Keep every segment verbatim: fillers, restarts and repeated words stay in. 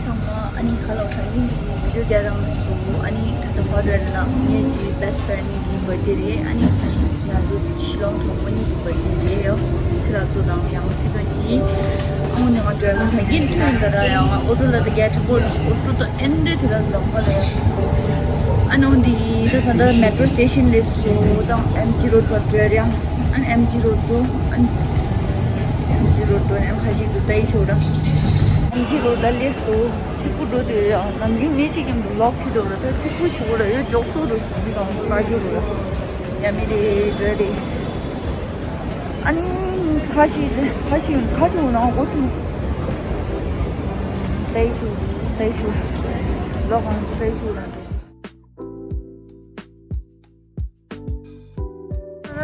ཚང་མ་ཨ་ནི་ཁ་ལོ་ཁ་ཡིན་གྱི་བི་ཌིའོ་རྒྱག་རང་སུ་ཨ་ནི་ད་ལྟ་བར་རེད་ན་ངའི་གི་བེ་སི་ཊི་ཕེ་རེན་གྱི་བར་ཌེ་རེད། ཨ་ནི་ང་ཚོ་ཤི་ལོང་གྲོགས་པོ་གཉིས་ཀྱི་བར་ཌེ་རེད་ཡོ། ཚེ་ར་ཚོ་དང་ཡང་ཚེ་ག་གཉིས། ཨ་ནི་ང་ཌ་རའི་ཝར་ད་གིན་ཐུག་ཡིན་ད་ར་ཡང་ཨོ་ཏོ་ལ་ད་རྒྱ་ཁྲི་པོ་ཨོ་ཏོ་ད་ཨེན་ཌེ་དེ་ལ་ད་ཁ་ལ་ཡང་ཨ་ནི་འོན་ཏེ་ད་ད་ད་མེ་ཊོ་སི་ཊེ་ཤན་ལས་སུ་དང་ཨེམ་ཇི་རོ་ཌ་བར་ཌེ་རེད་ཡང་། ཨན་ཨེམ་ཇི་རོ་ཌ་ཨན་ཨེམ་ཇི་རོ་ཌ་ཨན་ཁ་ཤས་འདུག་ད་ཡི་ཆོག་ར། ཨེམ་ཇི་རོ་ཌ་ལས་སུ་ཕྱུག་པོ་འགྲོ་དེ་ཡང་ནམ་རྒྱུན་མི་གཅིག་གམ་དུ་ལོག་ཕྱི་འགྲོ་ར། ད་ཕྱུག་པོ་ཆོག་ར་ཡོད་འཇོག་སོ་རུ་འདི་གང་དུ་ལྟ་རྒྱུ་རུ་ཡ་མི་རེ་འདྲ་རེ། ཨ་ནི་ཁ་ཤས་ཁ་ཤས་ཁ་ཤས་འོ་ན་འོ་སུ་མི་སུ་ད་ཡི་ཆོག་ད་ཡི་ཆོག་ལོག་གང་དུ་ད་ཡི་ཆོག་ར།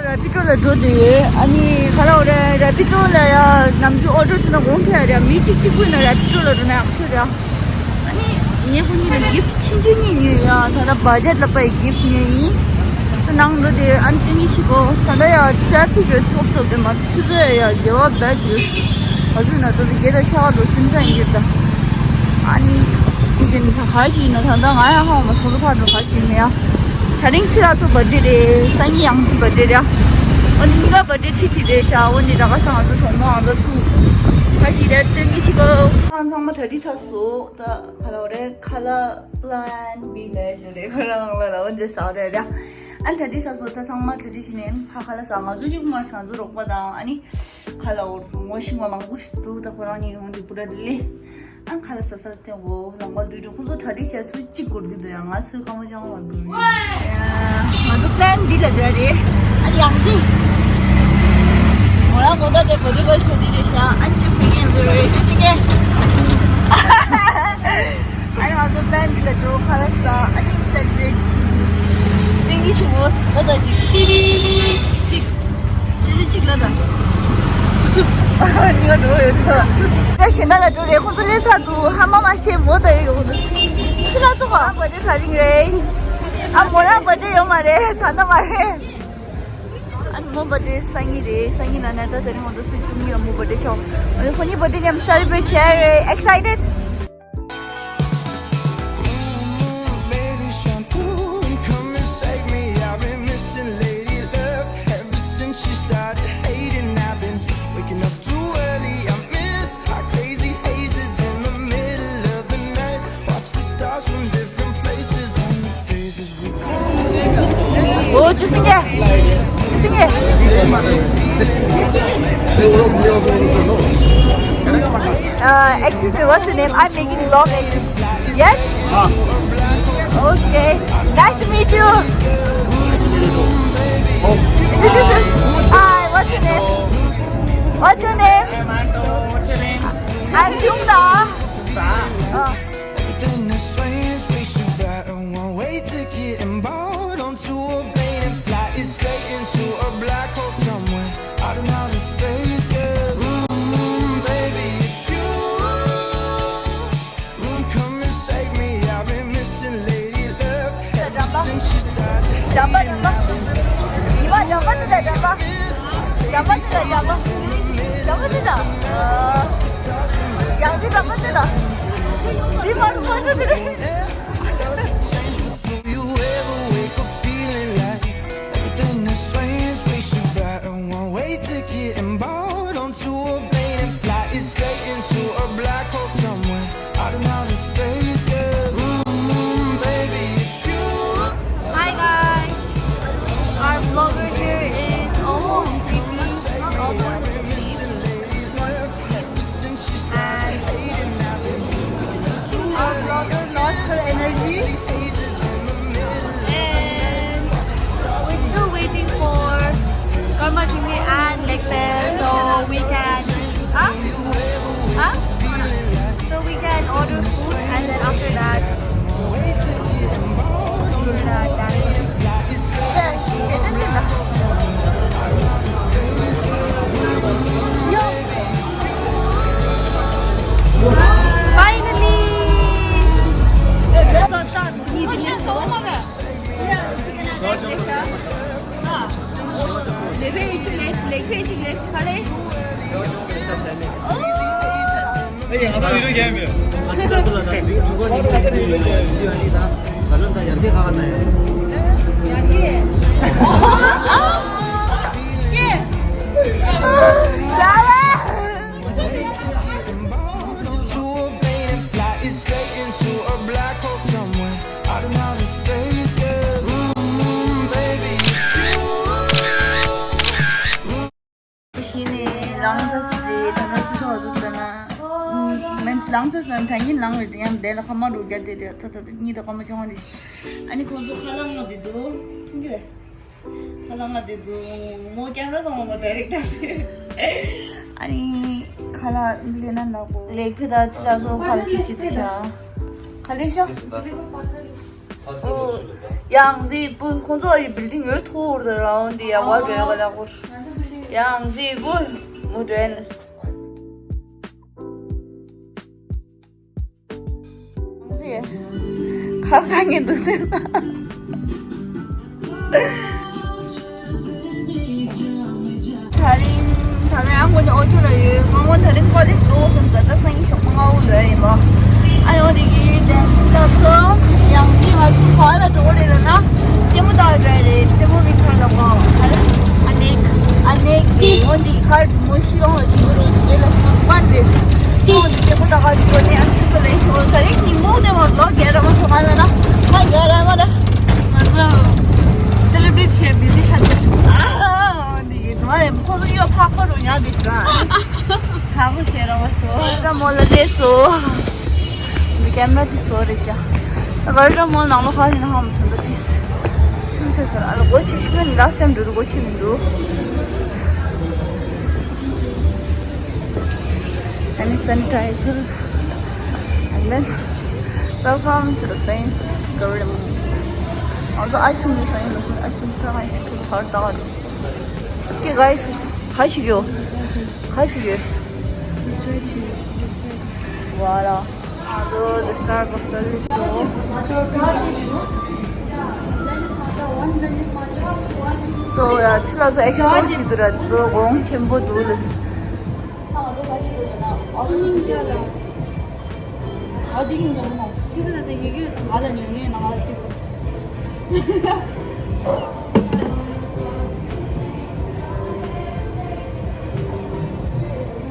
རེ་པི་ཌོ་ལ་འགྲོ་དེ་ཡོད། ཨ་ནི་ག་ལ་འོ་རེ་རེ་པི་ཌོ་ལ་ཡ་ནམ་རྒྱུན་ཨོ་ཌར་བྱས་ན་གོང་ཁེ་རེད། མི་གཅིག་གཅིག་པུ་ཡིན་ན་རེ་པི་ཌོ་ལ་འགྲོ་ན་ཡག་ཤོས་རེད། ཨ་ནི་ངས་ཁོ་གཉིས་ལ་གིཕ་ཆུང་ཆུང་གཉིས་ཉོས་ཡ། ད་ལྟ་བ་ཇེཊ་ལ་པའི་གིཕ་ཉོས་ཡིན། ད་ནང་འགྲོ་དེ་ཨ་ནི་སྟོན་གྱི་ཆི་གོ་ད་ལྟ་ཡ་ཊ་རེ་ཕིག་རེད་ཚོགས་ཚོགས་དེ་མ་ཆུ་ཚོད་ཡ་དགེ་བ་བེད་ཡོད། ག་ཚོད་ན་ད་དགེ་ད་ཆ་ག་འགྲོ་སེམས་ཚ་ཡིན་གྱི་ད། ཨ་ནི་དེ་ནི་ད་ག་ཞིག་ཡིན་ན་ད་ལྟ་ང་ཡང་ཧ་མ་སོང་ལོ་ཕར་འགྲོ་ག་ཅིག་ནས་ཡང་། ད་རིང་ཚེ་ར་ཚོ་བར་ཌེ་རེད། སང་ཉིན་ཡང་ཚོ་བར་ཌེ་རེད། འོ་ནི་གཉིས་ཀ་བར་ཌེ་ཁྲིད་ཁྲིད་རེད་ཤག་འོ་ནི་ད་ག་སང་ང་ཚོ་གྲོགས་མོ་ང་ཚོ་ཐུག་ཁ་ཅིག་རེད་སྟོན་གྱི་ཅིག་གོ་ཚང་ཚང་མ་གྲ་སྒྲིག་ཚར་སོང་། ད་ག་ལ་རེད་ཁ་ལ་པི་ལན་བི་ལས་ཞོ་རེད། ཁོ་རང་ལ་ལ་འོ་འདྲ་ཟ་རེད་ར། ཨ་ནི་གྲ་སྒྲིག་ཚར་སོང་། ད་ཚང་མ་གྲ་སྒྲིག་བྱས་ནས་ཕ་ཁ་ལ་ཟ། ང་ཚོ་གཅིག་མ་ང་ཚོ་རོགས་པ་དང་ཨ་ནི་ཁ་ལ་འོ་ངོ་ཤེས་པ་མང་པོ་ཞིག་འདུག་ད་ཁོ་རང་གཉིས་ཡོང་དུས་པུ་ར་ལི་ལི། ཨ་ཁ་ལ་ཟ་ས་དེ་འོ་ལང་པ་འགྲུལ་འགྲོ་ཁོ་ཚོ་གྲ་སྒྲིག་བྱས་ཚུལ་གཅིག་སྐོར་གྱི་འདུག་ཡང་ང་ཚོའི་ཁ་མོ་ཅང་བ་འདུག་ང་ཚོ་པི་ལན་འདི་ལ་འདྲ་རེད། ཨ་ནི་ཡང་ཅི་མོ་རང་མོ་ད་དེ་གོ་དེ་གོ་ཆོ་འདི་རེད་ཤག་ཨ་ནི་ཅི་སེ་གེ་འདུག་རེད་ཅི་སེ་གེ་ཨ་ནི་ང་ཚོ་པི་ལན་འདི་ལ་འགྲོ་ཁ་ལ་ཟ། ཨ་ནི་སེ་ལེ་བྷི་རེཊ་བྱེད། ཏིང་གི་ཆུ་བོ་ཟ་ད་ཅིག་ཅིག་ཅི་ཅི་ཅིག་ལ་ད། ཉི་མ་འགྲོ་ཡོད་ད། ད་གཞན་དག་ལ་འགྲོ་རེད། ཁོང་ཚོ་སླེབས་ཚར་འདུག་ཧ་མ་མ་ཤེས་མོ་ད་ཡོད་ཁོང་ཚོ། ཁྱི་ལ་ཚོ་ཁ་བར་ཌེ་ད་རིང་རེད། ཨ་མོ་རང་བར་ཌེ་ཡོད་མ་རེད། ད་ལྟ་མ་རེད། ཨ་མོ་བར་ཌེ་སང་ཉིན་རེད། སང་ཉིན་ན་ན་ད་ད་རིང་ཁོང་ཚོ་སུ་བཅུ་གཉིས་ལ་མོ་བར་ཌེ་ཆོག་ཨ་ཁོ་གཉིས་བར་ཌེ་མཉམ་སེ་ལེ་བྷི་རེཊ་བྱས་རེད། ཨེག་སའི་ཊེཌ། Ooh, baby shampoo, come and save me. I've been missing lady luck. Ever since she started hating, I've been waking up too early. I miss our crazy aces in the middle of the night. Watch the stars from different places and the faces we Oh, just in case. Just in case. Uh, excuse me, what's your name? I'm making vlog. Yes? Ah. Okay. Nice to meet you. Hi, what's your name? What's your name? I'm Jungda. Jungda. Oh. Everything is strange, we should buy a one-way ticket and board onto a plane and fly it straight into a black hole somewhere out in outer space, yeah. Ooh, baby, it's you. Ooh, come and save me. I've been missing lady luck ever since she started hating. I've been too early. I miss our crazy aces in the middle of the night. Watch the stars from different places and the faces we Every step to change before you ever wake up feeling like everything is strange. We should buy a one-way ticket and board onto a plane and fly it straight into a black hole somewhere out in outer space. Yeah. Ooh, baby, it's you. Hi guys, our vlogger here is almost sleeping. Not almost. And our vlogger lost her energy. ང་ཚོ་བི་ཌིའོ་རྒྱག་མེད། ང་ཚོ་ལ་ཟིག་གྲུ་གོ་ནི་ཡོད་ཡོད་ཡོད་ཡོད་ད། ག་ལོན་ད་ཡར་གྱི་ཁ་ཁ་ད་ཡ། ཡར་གྱི། ཡེ། ལ་ལ། To a plane and fly it straight into a black hole somewhere out of outer space, yeah. Ooh, baby, it's you. གཞི་ནས་ལངས་ཚར་རེད། ད་ལྟ་སུ་ཐོག་འདུག་ལྟ་ན། ཨུམ། མིན་ལངས་ཚར་སོང་། ད་གིན་ལངས་རེད། ཡང་འདས་ལ་ཁ་མ་འགྲོ་རྒྱ་དེ་རེད། ད་ད་ད་གཉིད་ད་ཁ་མ་ཆུང་བ་རེད། ཨ་ནི་ཁོང་ཚོ་ཁ་ལག་མངགས་བསྡད་འདུག་མཐོང་གི་རེད། ཁ་ལག་མངགས་བསྡད་འདུག་མོ་ཀེམ་ར་ཚང་མ་མོ་ཌའི་རེག་ཊར་ཟེར། ཨ་ནི་ཁ་ལག་ལས་ན་ལག་གོ་ལེགས་ཕེ་ད་ཚི་ད་སོ་ཁ་ལ་ཅིག་ཅིག་ཏུ་ཤ། ཁ་ལེ་ཤ། ཡང་ཟི་པུན་ཁོང་ཚོ་ཡི་བིལ་ཌིང་ཡོད་ཐོར་དུ་རའོན་དི་ཡ་བར་རེ་བ་ལ་ཁོར། ཡང་ཟི་པུན་མུ་ཌེན་ནས། ཡང་ཟི་ཁར་ཁ་ངེ་འདུག་ཟེར། ད་རིང་ད་རིང་ཨ་ཁུ་ནི་ཨོ་ཐུ་ལ་ཡོད། ང་ཁོ་ད་རིང་ཀོ་ལེཇ་འགྲོ་སོང་། ད་ལྟ་སང་ཉིན་ཞོགས་པ་སྔ་པོ་ལོས་ཡིན་པ། ཨ་ཡོ་ནི་གི་ཌན་སི་སློབ་གསོ་ཡང་ཅི་ང་ཚོ་ག་ལ་འགྲོ་རེད་ལ་ན། ལྟད་མོ་ལྟ་བ་འདྲ་རེད། ལྟད་མོ་མི་ཁར་ལ་གོ་ཨ་ནེག་ཨ་ནེག་གི་ངོ་འདི་ཁར་མོ་ཤི་ཡོང་ལ་ཞིག་རུ་ཞིག་ལ་སོང་པ་རེད། ཁོང་གི་ལྟད་མོ་ལྟ་ག་འགྲོ་ནས་ཨ་ཁུ་ལ་ཞོགས་ད་རིང་ཉིན་མོ་ནས་མ་ལོ་བརྒྱད་ར་མ་སོང་ང་ལ་ན་ང་རྒྱ་ར་མ་ར། ང་ཚོ་སེ་ལེ་བྷི་རེཊ་བྱས་བི་ཟི་ཆགས་ཚར། ཨ་འདི་གི་ང་ཡང་ཁོ་ཚོ་གཡོ་ཕག་པ་རུ་ཉག་འདི་ཤི་ར། ཁ་ཁོ་བྱས་ར་བ་སོ་ར་མོ་ལ་ལས་སོ། འདི་ཀེམ་ར་འདི་སོ་རེད་ཤག་ད་ག་ར་མོ་ནང་ལོ་ཁ་ཤས་ན་ཧ་མ་སོང་ད་ཏིས། ཆུ་ཆ་ཚར་ཨ་ལ་སྒོ་ཕྱེ་ཤུ་ནི་ལ་སེམས་འགྲོ་རུ་སྒོ་ཕྱེ་མི་འདུག་ཨ་ནི་སེ་ནི་ཊའི་ཛར། And then, welcome to the Saint Gabriel. Also, ice cream is saying, ice cream, ice cream, hard dog. Okay, guys, hi, Shiryu. Hi, Shiryu. Voilà. Also, the Starbucks service. So, yeah, it's like extra cheap, right? So, going tempo do this.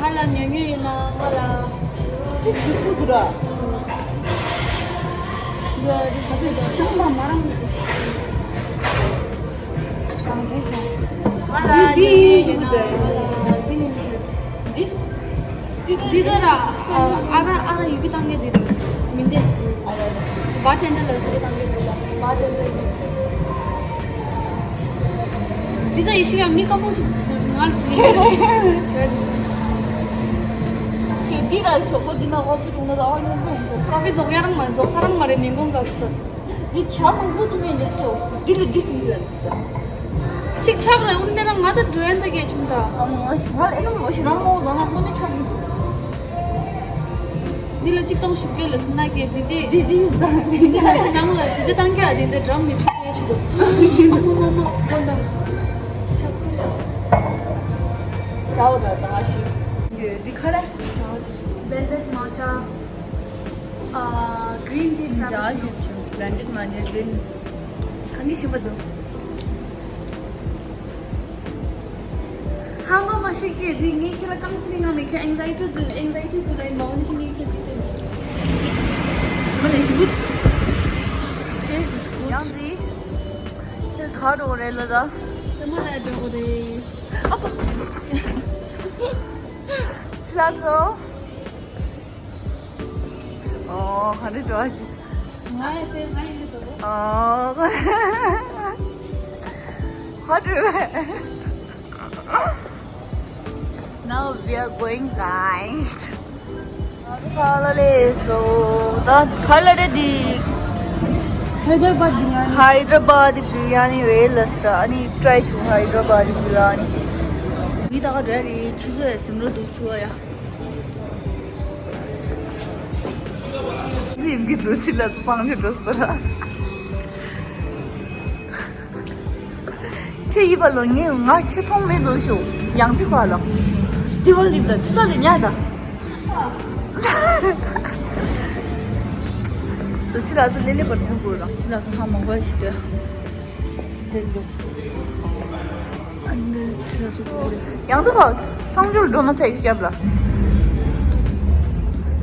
ང་ལ་ཉོ་ཉོ་ཡོད་ན་ང་ལ། ཁྱེད་ཀྱི་ཁུ་འདུག་ར། ཡོད་རེད། ང་ཚོས་ཀྱང་ཤང་དང་མ་རང་མི་འདུག་ང་ལ་འདི་ཡིན་འདུག་དེ། འདི་འདི་ལྟར་ཨ་ར་ཨ་ར་ཡི་གེ་བཏང་མཁན་འདི་མི་འདི། བར་ཊེན་ཌར་ལ་ཡི་གེ་བཏང་མཁན་འདི་ལ་བར་ཊེན་ཌར་འདི། འདི་ལྟར་ཡི་ཤི་ཡ་མི་སྐམ་པོ་ཅིག་ང་ལ་འདི་ལ་ཞོགས་པ་འདི་ན་ཨོ་ཕི་ཏུ་ན་ད་ཨོ་ཉོ་གོ་ཨོ་ཕི་རྫོགས་ཡ་རང་མ་རྫོགས་ས་རང་མ་རེད། ཉིན་གུང་སྐབས་སུ། འདི་ཆ་མང་པོ་འདུག་མེད་ནས་ཏོ། འདི་ལ་འདི་སྲིད་ཡོད་ཟེར། གཅིག་ཆག་རེད། འུར་ནས་ན་ང་ད་འགྲོ་ཡན་ད་གས་བྱུང་ད། ཨ་མ་ང་ཨེ་ནམ་ཞེ་ན་མོ་ང་ང་དངོས་གནས་ཆག་གི་འདུག་འདི་ལ་གཅིག་སྟོང་བཞི་བརྒྱ་ལ་སུ་ན་གས་འདི་འདི། འདི་འདི་ཡོད་ད། འདི་འདི་ང་ཚོ་ནང་ལ་འདི་འདི་བཏང་ག་འདི་འདི་འགྲམ་མི་ཆུ་ཡ་ཆུ་འདུག་ཨ་མ་མ་མ་མ་དགོན་ད། ཤ་ཚོ་ཤ། ཤའོ་ར་ད་ང་ཤི། འདི་ཁ་ར། Blended matcha. Uh, green tea frappuccino. Blended matcha, green. གང་གི་ཞིམ་པ་འདུག་ཧམ་པ་མ་ཤེས་ཀྱི་འདི་ངས་ཁྱེད་ལ་རྐང་ཚིག་ངང་ནས་ཁྱོད་anxiety འདུག anxiety འདུག་ལ་མ་འོ་ནི་ངས་ཁྱོད་འདི་སྤྲད་ནས། མ་ལས་ཞིམ་པོ། Taste is good. ཡང་འདི་ཁྱེད་ག་འགྲོ་རེད་ལ་ད། དེ་མ་ལ་འགྲོ་རེད། ཨ་ཕ། ཚི་ལ་ཚོ། ཨོ། ཧ་རི་ཏུ་ཨ་ཅི། ང་ཡི་དེ་ང་ཡི་དེ་དོ། ཨོ། ཧ་རི། Now we are going, guys. ཧ་ལ་ལེ་སོ། ད་ཁ་ལ་རེ་དི། Hyderabad biryani. Hyderabad biryani ཝེ་ལ་སྲ་ཨ་ནི་ཊྲའི་ཆུ་Hyderabad biryani. མི་ད་ག་རེ་རེ་ཆུ་ཚོད་སིམ་རོ་འདུག་ཆུ་ཨ་ཡ། སིམ་གི་འདུག་ཅི་ལ་སང་ཆུ་འགྲོ་སོ་ར། ཁྱེད་ཡིད་པ་ལོ་ངས་ང་ཁྱེད་མཐོང་མེད་ལོ་ཤོ། ཡང་ཅི་བ་ལ། དེ་བ་ལིབ་ད་དེ་ས་ལེ་ཉག་ད། སུ་ཕྱི་ལ་སུ་ལེ་ལེ་བར་ཐོན་དགོས་ར། ཕྱི་ལ་སུ་ཧ་མ་གོ་ཞིག་གི། ཡང་ཚོ་ཁོ་གསང་སྤྱོད་འགྲོ་མ་ཚད་ཀྱི་སྐྱབས་ལ།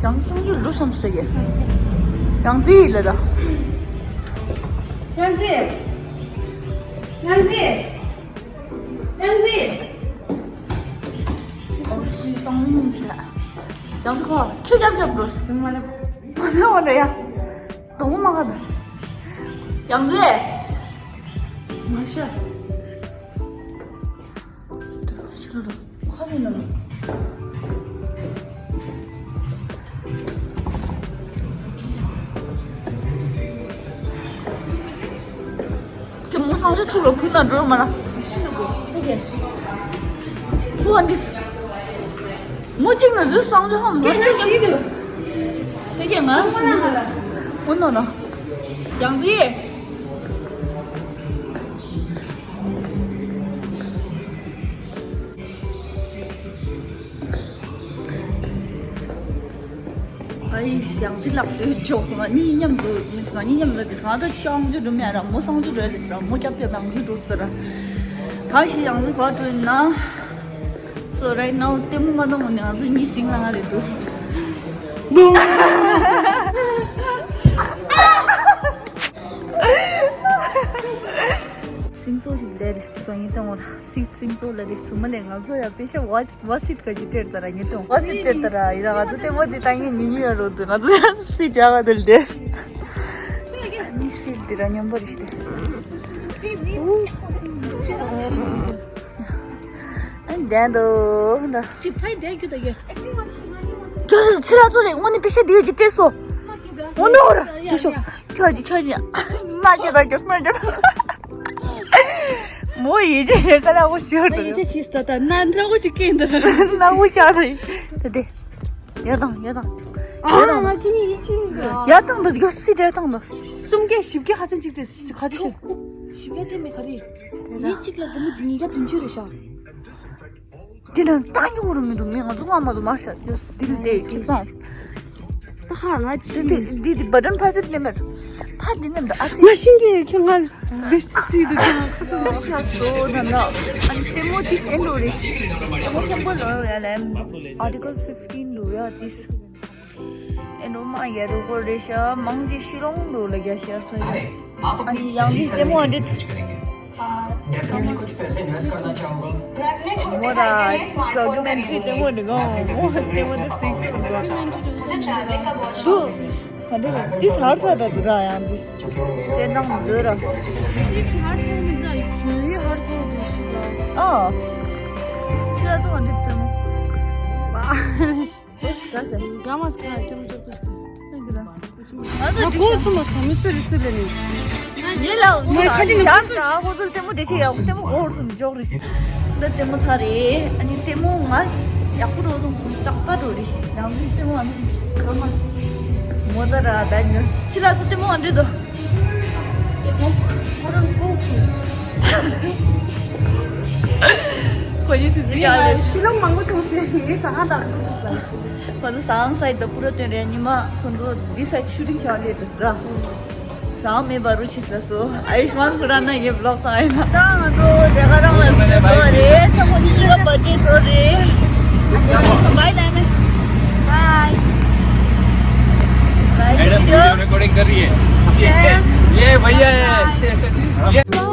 ཡང་གསང་སྤྱོད་འགྲོ་བསམ་ཟེར་གི། ཡང་རྩིས་ལ་ད། ཡང་རྩིས། ཡང་རྩིས། ཡང་རྩིས། ཨོ་ཤི་སང་མིན་ཅི་ལ། ཡང་ཚོ་ཁོ་ཁྱོད་སྐྱབས་སྐྱབས་འགྲོ་ཟེར། མ་ལབ། མ་ལབ་བ་འདྲ་ཡ། དོང་མ་ག་ད། ཡང་རྩིས། མ་ཤ། ཁྱེད་མོ་སང་ཆ་ཆུ་ལ་ཕུ་ན་འགྲོ་མ་ན། ཕུ་བ་འདི། མོ་གཅིག་ན་བཟོས་སང་ཆ་ཧམ་ཟོ། དེ་གས་ང་། མོ་ནོ་ནོ། ཡང་རྩིས། ཨ་ཡི་ཞང་སི་ལགས་སུ་འཇོག་ང་གཉིས་མཉམ་དུ་མི་ང་གཉིས་མཉམ་དུ་ང་ད་ཤང་ཇུ་འགྲོ་མེད་ར་མོ་སང་ཇུ་འགྲོ་ལེ་སི་ར་མོ་སྐྱབས་སྐྱབས་རང་ཇུ་འགྲོ་སི་ར། ག་ཞིག་ཡང་སི་ག་འགྲོ་ཡིན་ན། So right now ལྟད་མོ་མ་གཏོང་ནས་ང་ཚོ་གཉིས་ཟིང་ལ་ང་རེད་འདུག་སིང་ཚོ་ཞིག་ལས་རེད་སོ་ཡིན་ཏང་བར་སི་སིང་ཚོ་ལ་རེད་སུ་མ་ལས་ང་ཚོ་ཡ་པེ་ཤ་བ་བ་སིད་ག་ཅི་སྤྲད་ད་ར་ཉེ་ཏོང་བ་སིད་སྤྲད་ད་ར་ཡི་ར་ང་ཚོ་ལྟད་མོ་འདི་ལྟ་ངེས་ཉི་ཉི་ཡ་རོ་འདུག་ང་ཚོ་ཡ་སིད་ཡ་ག་དེ་ལ་དེ་ནི་སིད་འདི་ར་ཉམས་པོ་རེད་ཤི་དེ། ཨ་ནི་བསྡད་འདུག་འདུག་སི་ཕའི་བསྡད་རྒྱུ་ད་ཡོད། ཁྱོད་ཚོ་ཕྱི་ལ་ཚོ་ལས་དངོས་གནས་པེ་ཤ་འདི་ག་ཅི་སྤྲད་སོ། དངོས་གནས་འོ་ར་དེ་ཤོག་ཁྱོད་ཀྱི་ཁྱོད་ཀྱི་མ་སྐྱེ་ད་སྐྱེ་སྨྲ་སྐྱེ་ད། མོ་ཡིད་ཆེས་ཡོད་ཀ་ལ་འོ་ཤོར་དེ། ཡིད་ཆེས་ཤིས་ད་ད་ན་འདྲ་བོ་ཞིག་སྐྱེས་འདུག་ན་འོ་ཤ་རེད་དེ་དེ། ཡ་དང་ཡ་དང་ཨ་ང་ཁྱི་ནི་ཡིད་ཆེས་མི་འདུག་ཡ་དང་ད་ཡོ་སི་རེ་དང་ད། གསུམ་བརྒྱ་བཞི་བརྒྱ་ཧ་ཅང་གཅིག་སྤྲད་ག་ཚོད་ཤོག་བཞི་བརྒྱ་སྤྲད་མེད་ག་རེད། ཡིད་གཅིག་ལ་སྒོར་མོ་ཉིས་བརྒྱ་བདུན་ཅུ་རེད་ཤག་དེ་ནང་ཏང་གི་འོ་རུ་མི་འདུག་མི་ང་ཚོ་ང་མ་འདུག་མ་ཤ་ཡོ་སི་དེ་ལ་དེ་ཁྱིམ་ཚང་། ད་ཧ་ང་ཅི་འདི་འདི་འདི་འདི་བ་དན་ཕ་ཚུར་ནས་མེད། ཕ་འདི་ནས་འདི་ཨ་ཙི། ང་ཤིང་གི་ཁྱོད་ང་བེ་སི་སི་འདི་ཁྱོད་ང་ཁ་ཚོ་ང་ཁ་ཚོ་ད་ན་ཨ་ནི་ལྟད་མོ་དིས་ཨེན་ལོ་རེད། ལྟད་མོ་ཆེན་པོ་ལོ་ཡ་ལ་ཨ་ཊི་ཀལ་ཕིཕ་ཊིན་ལོ་ཡ་དིས་ཨེན་ལོ་མ་ཡ་རུ་གོ་རེ་ཤ་མང་གི་ཤི་རོང་ལོ་ལ་རྒྱ་ཤ་སོ་ཡ། ཨ་ནི་ཡང་འདི་ལྟད་མོ་ཨ་འདི། Definitely कुछ पैसे इन्वेस्ट करना चाहूंगा। མོ་ར་ཌོ་ཀུ་མེན་ཊི་རི་ལྟད་མོ་འདི་གོ་མོ་ལྟད་མོ་འདི་སིག་སིག་འདུག་འདུག་ག་འདྲ་འདི་ཧར་ཚ་ད་འདུག་ར་ཡང་འདི་དེ་ནང་འདུག་ར། འདི་ཧར་ཚ་མི་འདུག་ཡོད་ཡོད་ཧར་ཚ་འདུག་ཞིག་ལ། ཨ། ཁྱི་ར་ཚོ་འདི་ལྟད་མོ། ཨོ་སི་ཀ་ས། ག་མ་སི་ཀ་ཀྱི་མི་ཅོག་ཙི་སི། ང་ཚོ་ང་གོ་ཚུ་མ་སི་ཀ་མི་སུ་རི་སུ་ལེ་ནི། ཉེ་ལ་ང་ཁ་ཅིག་ང་ཤ་ཁོ་ཚོ་ལྟད་མོ་དེ་ཆེ་ཡག་ལྟད་མོ་གོ་སུ་མི་ཅོག་རི། འདི་ལྟད་མོ་ཚ་རེད། ཨ་ནི་ལྟད་མོ་ང་ཡག་པོ་རོ་སོང་སུ་ས་ཀ་འགྲོ་རི། ཡང་ལྟད་མོ་ཨ་ནི་ག་མ་སི། མོ་ད་ར་བད་ཉོ་ཕྱི་ལ་ཚོ་ལྟད་མོ་ཨ་འདྲི་དོ། ལྟད་མོ་ཁོ་རང་གོ་ཚུ། ཁོ་ཡི་ཚུ་ཟི་ཡ་ལེ། ཤི་ལོང་མང་པོ་ཐོང་སེ་ངའི་ས་ཧ་དང་གོ་ཚུ་ས། ཁོ་ཚོ་སང་སའི་ད་པུ་ར་སྟོན་རེད། ཉི་མ་ཁོ་ཚོ་འདི་སའི་ཤུ་ཊིང་བྱ་ལེ་དུ་སི་ར། སང་མེད་པ་རུ་ཆིས་ལ་སོ། ཨ་ཡུཤ་མཱན་ཁུ་ར་ན་ངའི་བི་ལོག་ཚང་ཨེ་ན། ད་ང་ཚོ་དེ་ག་རང་ལ་སོ་རེད། ད་ཁོ་གཉིས་ཀ་བར་ཐི་ཌེ་ཚོ་རེད། བའི་བའི་ནེ་མེ། བའི། madam video recording कर रही है। ये भैया है।